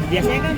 Biasanya kan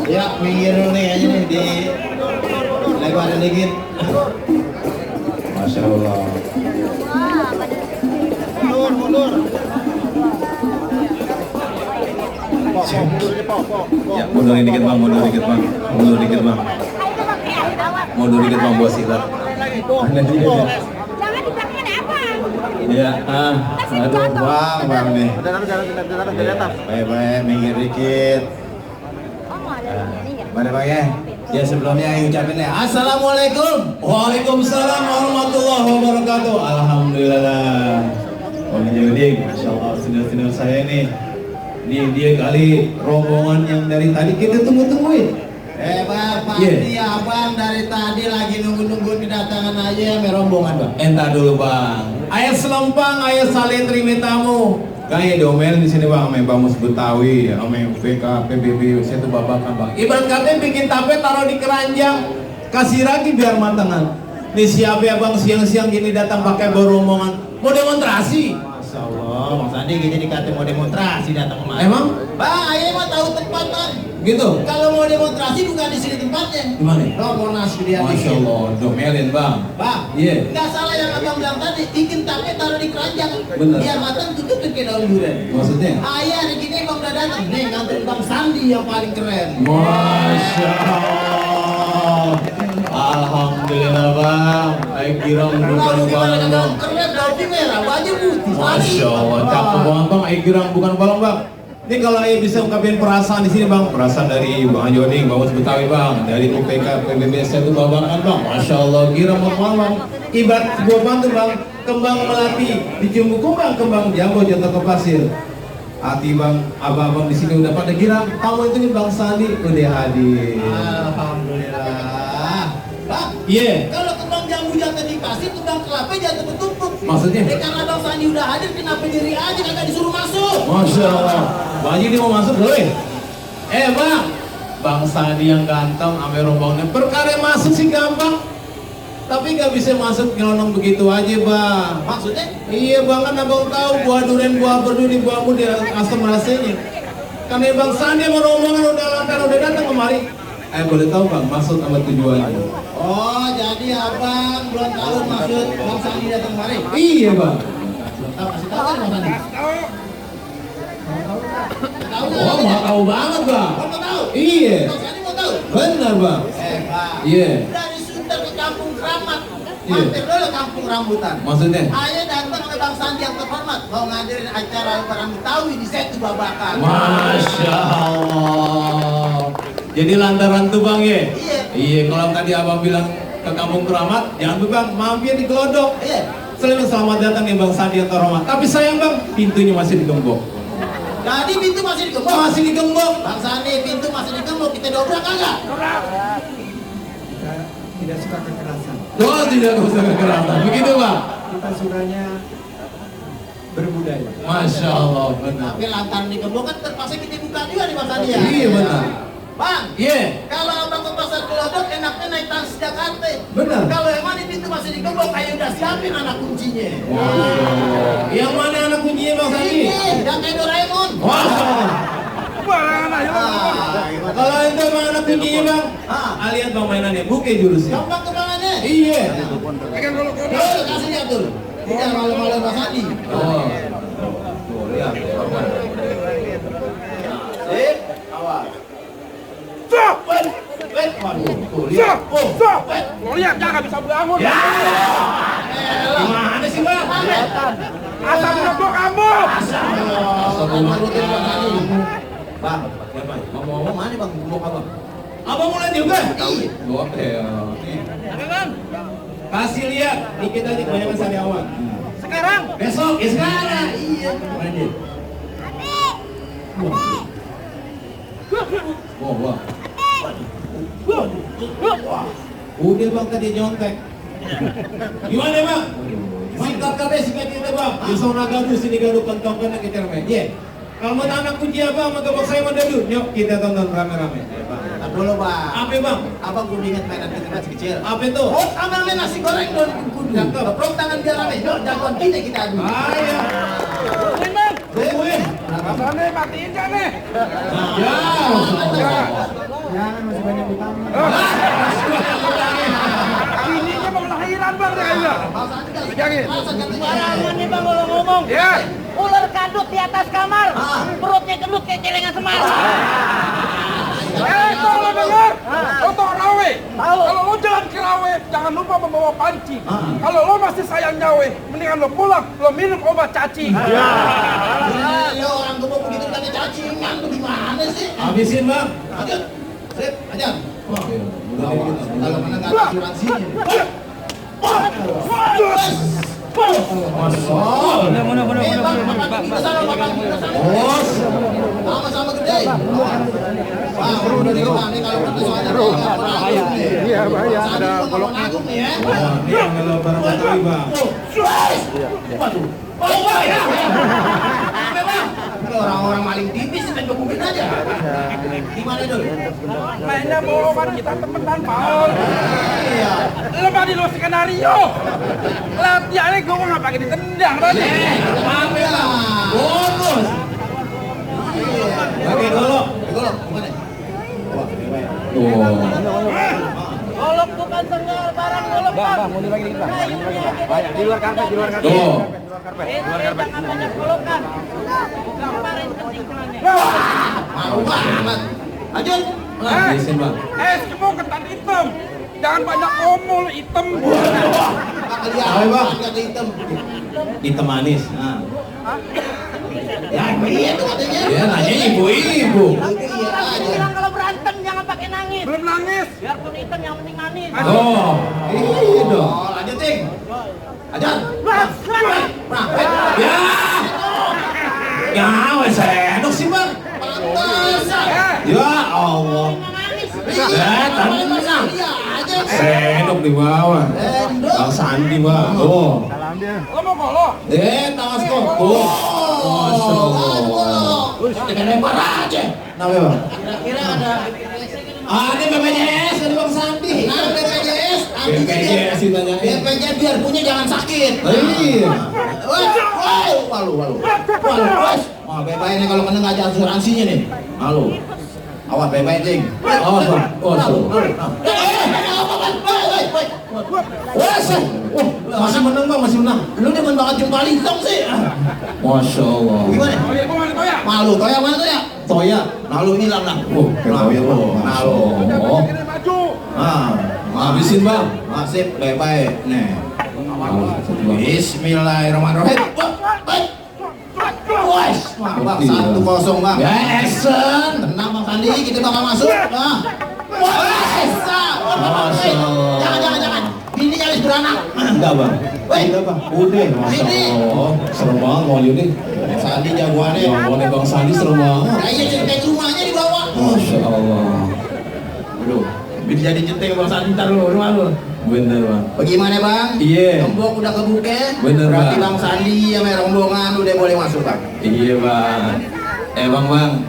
ya minggir dulu nih aja nih di lebar dikit. Masya Allah. Mundur. Ya, mundurin dikit bang, mundur dikit bang, buat silat. jangan di belakangnya ada apa? Ya, Aduh bang nih. Jalan dari atas. Baik, minggir dikit. Mana bang ya? Ya sebelumnya yang ucapin ya Assalamualaikum. Waalaikumsalam warahmatullahi wabarakatuh. Alhamdulillah. Om Judik, Masya Allah, senior saya nih. Ini dia kali rombongan yang dari tadi kita tunggu-tungguin. Bang, Iya. pasti abang dari tadi lagi nunggu-nunggu kedatangan aja ya rombongan bang. Entar dulu bang. Ayah selempang, ayah salin terima tamu. Kayak diomelin di sini bang, sama Bamus Betawi, sama PK, PBB, saya tuh babakan bang. Ibarat katanya bikin tape taruh di keranjang, kasih lagi biar matangan. Nih siapa ya bang siang-siang gini datang pakai bawa rombongan, mau demonstrasi. Masya Allah, Oh, Bang Sandi kita dikata mau demonstrasi datang kemari. Emang? Bang, ayah mah tahu tempat bang. Gitu? Kalau mau demonstrasi bukan di sini tempatnya. Di mana? Oh, Monas gede hati. Masya Allah, domelin bang. Bang, Iya. nggak salah yang abang bilang tadi, bikin tape taruh di keranjang. Bener. Biar matang tutupin ke daun durian. Maksudnya? Ayah hari gini bang udah datang. Nih nganterin Bang Sandi yang paling keren. Masya Allah. Alhamdulillah bang. Saya kira bukan Lalu gimana balong kagak bang. keren, daunnya merah, baju putih. Masya Allah, cakep banget bang. Saya kira bukan balong bang. Ini kalau ayah bisa ungkapin perasaan di sini bang, perasaan dari Bang Joni, Bang Mus Betawi bang, dari UPK PBBS itu babakan bang. Masya Allah, kira mau bang. Ibarat sebuah bantu bang, kembang melati, dicium kumbang, kembang jambu jatuh ke pasir. Hati bang, abang-abang di sini udah pada girang. Kamu itu nih Bang Sandi udah hadir. Alhamdulillah. Bang, Iya. kalau kembang jambu jatuh di pasir, kembang kelapa jatuh bertumpuk. Maksudnya? Karena Bang Sandi udah hadir, kenapa diri aja kagak disuruh masuk? Masya Allah. Bang Haji ini mau masuk boleh? Bang, Bang Sandi yang ganteng, ame rombongnya perkara masuk sih gampang. Tapi nggak bisa masuk nyelonong begitu aja bang. Maksudnya? Iya bang, kan abang tahu buah durian, buah berduri, buahmu dia asam rasanya. Karena Bang Sandi sama rombongan udah datang kemari. Boleh tahu bang, maksud sama tujuannya? Oh, jadi abang belum tahu maksud Bang Sandi datang kemari? Iya bang. Belum tahu, kasih tahu kan Bang Sandi? Tahu Oh mau tahu banget bang. Mau tahu? Iya. Bang Sandi mau tahu? Benar bang. Bang. Iya. Dari Sunter ke Kampung Keramat, Iya. mampir dulu Kampung Rambutan. Maksudnya? Ayah datang ke Bang Sandi yang terhormat, mau ngadirin acara Lebaran Betawi di Setu Babakan. Masya Allah. Jadi lantaran tuh bang ya? Iya. Iya, kalau tadi abang bilang ke Kampung Keramat, jangan lupa bang, mampir di Glodok. Iya. Selamat datang nih Bang Sandi yang terhormat. Tapi sayang bang, pintunya masih digembok. Jadi pintu masih digembok. Masih digembok. Bang Sandi, pintu masih digembok, kita dobrak kagak? Tidak suka kekerasan. Oh tidak usah kekerasan. Begitu bang? Kita sukanya berbudaya. Masya Allah, benar. Tapi lantaran digembok kan terpaksa kita buka juga nih Bang Sandi ya. Iya benar. Bang, Iya. kalau abang ke pasar Glodok enaknya naik Transjakarta. Benar. Kalau yang mana pintu masih digembok, ayo udah siapin anak kuncinya. Masya Allah. Yang mana anak kuncinya Bang Sandi? Ini, yang kayak Doraemon. Masya Allah. Gimana? Kalau itu emang anak kuncinya bang, lihat bang mainannya, buke jurusnya. Gampang kembangannya. Iya. Tuh, kasih lihat tuh. Tidak malu-malu Bang Sandi. Oh. Tuh, lihat. Awas. Waduh, tuh lihat. Lo lihat jangan bisa bangun. Ya. Gimana sih bang? Asal ngebok kamu. Nurutin Bang Sandi. Bang, ya bang. Ngomong mana Bang? Ngomong apa? Abang mulai juga? Iya. Oke. Kasih lihat, dikit aja kebanyakan sariawan. Sekarang. Besok, ya sekarang. Iya. Mana dia? Wah. Udah bang tadi nyontek. Gimana bang? Singkat kabeh singkat itu bang. Bisa nagaduh sini gaduh kantong kita rame. Iya. Kalau mau anak kunci apa, maka bang saya mau dadu. Yuk kita tonton rame-rame. Tar dulu Bang. Apa bang? Abang kudu ingat mainan kita masih kecil. Apa itu? Oh, abang main nasi goreng dong kudu. Keprok tangan biar rame. Yuk, jagoan kita adu. Ayo. Bang. Tungguin. Rasanya matiin kan nih. Ya. Jangan masih banyak utang. Ininya mau lahiran bang kayaknya. Pegangin. Barangan nih bang kalau ngomong. Ya. Ular kadut di atas kamar. Perutnya gendut kayak celengan semar. Kalau lo dengar, lo tau rawe. Tahu. Kalau lo jalan ke rawe, jangan lupa membawa panci. Kalau lo masih sayang nyawe, mendingan lo pulang, lo minum obat cacing. Ya orang gemuk begitu katanya cacingan tuh gimana sih? Habisin bang. Lanjut. Sip, aja. Awas. Kalau mana enggak ada asuransinya. Bang, makan kita sama makan kita sama. Bos. Sama-sama gede. Wah, udah di rumah nih kalau kita soalnya bahaya. Iya, bahaya. Ada goloknya. Nih ya. Ini yang kalau barang Betawi bang. Waduh. Oh, ya. Apa bang? Kalau orang-orang maling tipis main gebukin aja. Gimana dulu? Mainnya bawa kita temenan Paul. Iya. Lo mah di lo skenario. Latihannya gue nggak pakai ditendang tadi. Apa lah? Bang, mundur lagi dikit, Bang. Banyak di luar karpet, di luar karpet. Tuh. Jangan banyak pelukan. Kemarin ketinggalannya. Malu banget. Lanjut. Habisin bang. Eskimo ketan hitam. Jangan banyak ngomong hitam. Nggak kelihatan, Bang. nggak hitam. Hitam manis. Nah. Ya, iya tuh katanya. Ya nanya ibu-ibu. Iya aja. Bilang kalau berantem jangan pakai nangis. Belum nangis. Biarpun hitam yang penting manis. Oh, iya dong. Oh, lanjut, Ting. Ajar. Bang, Nah, Ya. Ya, wes enak sih bang. pantesan. Ya Allah. Iya, paling menang. Iya aja. Sendok di bawah. Sendok. Bang Sandi bang. Oh. Lo mau kolo? Tangan skor. Oh. Masya Allah. Dengan lempar aja. Kenapa bang? Kira-kira ada Ini BPJS dari Bang Sandi. nah BPJS, BPJS ditanyain. BPJS biar punya jangan sakit. Iya. Walu. Wes. Wah, bebek ini kalau kena nggak ada asuransinya nih. Malu. Awas bebek, Ting. Awas, Bang. Awas, Bang. Masih menang bang, masih menang. Lu demen banget jumpa lintong sih. Masya Allah. Gimana? Oh iya, gua mana Toya? Malu, Toya mana Toya? Toya. Malu hilang lah. Oh, Toya bang. Malu. Oh. Ini maju. Nah, Habisin bang. Masih bebek. Nih. Bismillahirrahmanirrahim. Wes, Bang, 1-0 Bang. Ya, Esen. Tenang Bang Sandi, kita bakal masuk. Nah. Wes, Masya Allah. jangan. Bini nyaris beranak. Enggak bang. Weh. Udah bang. Udah. Masya Ini. Allah. Serem banget mau ini. Sandi jagoannya. Jawabannya Bang Sandi serem banget. Nah, iya ceritain rumahnya di bawah. Masya Allah. Aduh, bini jadi centeng Bang Sandi ntar lu, rumah lu. Bener bang. Bagaimana Bang? Iya. Gembok udah kebuke. Bener, Berarti Bang. Bang Sandi sama rombongan udah boleh masuk Bang. Iya bang. Bang,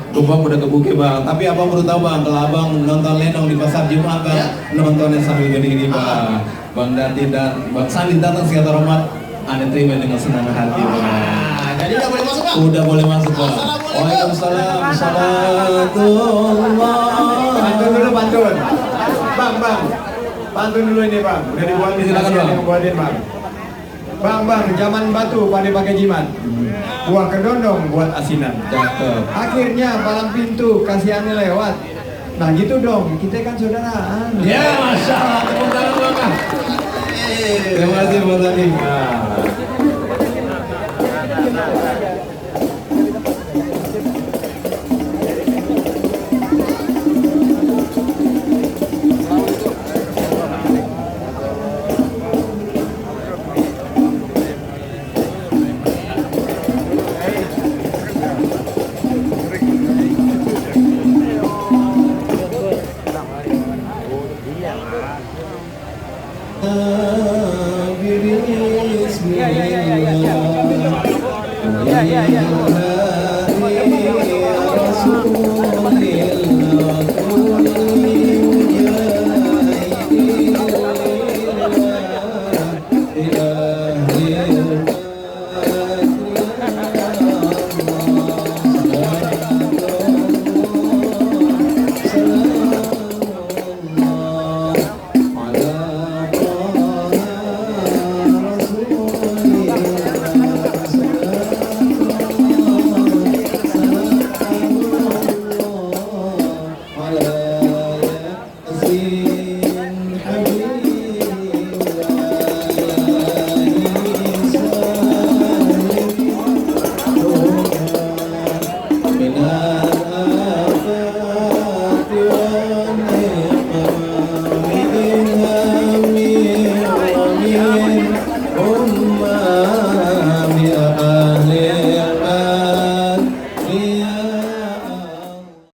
Gembok udah kebuke bang. Tapi abang perlu tahu bang, kalau abang nonton lenong di pasar Jumat bang, Ya. nontonnya sambil gini-gini bang. Bang Dati dan Bang Sandi datang sekitar Rahmat, anda terima dengan senang hati bang. Nah, jadi udah boleh masuk Bang? Udah boleh masuk bang. Assalamualaikum. Waalaikumsalam. Salatullah. Pantun dulu, pantun. Bang. Pantun dulu ini bang. Udah dibuatin, Silakan, Bang. yang buatin bang. Bang, zaman batu pandai pakai jimat. Buah kedondong buat asinan. Cakep. Akhirnya palang pintu kasihannya lewat. Nah gitu dong, kita kan saudaraan. Ya, masya Allah. Tepuk tangan bang. Terima kasih Bang Sandi. Nah.